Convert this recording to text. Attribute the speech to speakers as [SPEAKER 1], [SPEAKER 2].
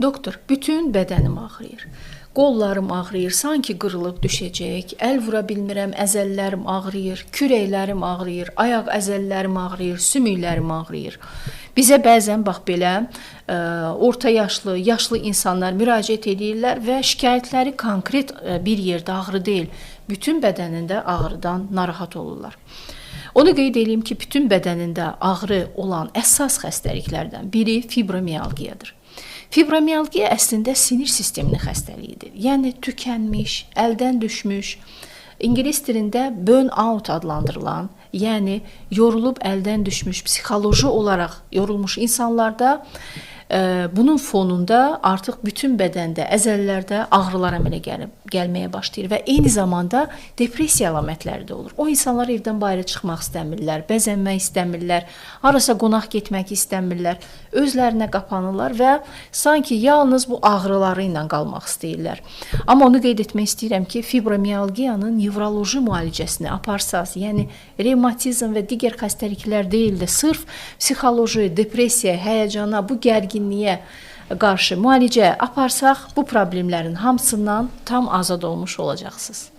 [SPEAKER 1] Doktor, bütün bədənim ağrıyır. Qollarım ağrıyır, sanki qırılıb düşəcək. Əl vura bilmirəm, əzələlərim ağrıyır, kürəklərim ağrıyır, ayaq əzələlərim ağrıyır, sümüklərim ağrıyır. Bizə bəzən bax belə orta yaşlı, yaşlı insanlar müraciət edirlər və şikayətləri konkret bir yerdə ağrı deyil, bütün bədənində ağrıdan narahat olurlar. Onu qeyd eləyim ki, bütün bədənində ağrı olan əsas xəstəliklərdən biri fibromialgiyadır. Fibromialgiya əslində sinir sisteminin xəstəliyidir. Yəni tükənmiş, əldən düşmüş, ingilis dilində burn out adlandırılan, yəni yorulub əldən düşmüş, psixoloji olaraq yorulmuş insanlarda bunun fonunda artıq bütün bədəndə, əzələlərdə ağrılar əmələ gəlməyə başlayır və eyni zamanda depressiya əlamətləri də olur. O insanlar evdən bayıra çıxmaq istəmirlər, bəzənmək istəmirlər, harasa qonaq getmək istəmirlər, özlərinə qapanırlar və sanki yalnız bu ağrıları ilə qalmaq istəyirlər. Amma onu qeyd etmək istəyirəm ki, fibromialgiyanın nevroloji müalicəsini aparsaz, yəni revmatizm və digər xəstəliklər deyil də sırf psixoloji, depressiya, həyəcana, bu gərginliyə qarşı müalicə aparsaq, bu problemlərin hamısından tam azad olmuş olacaqsınız.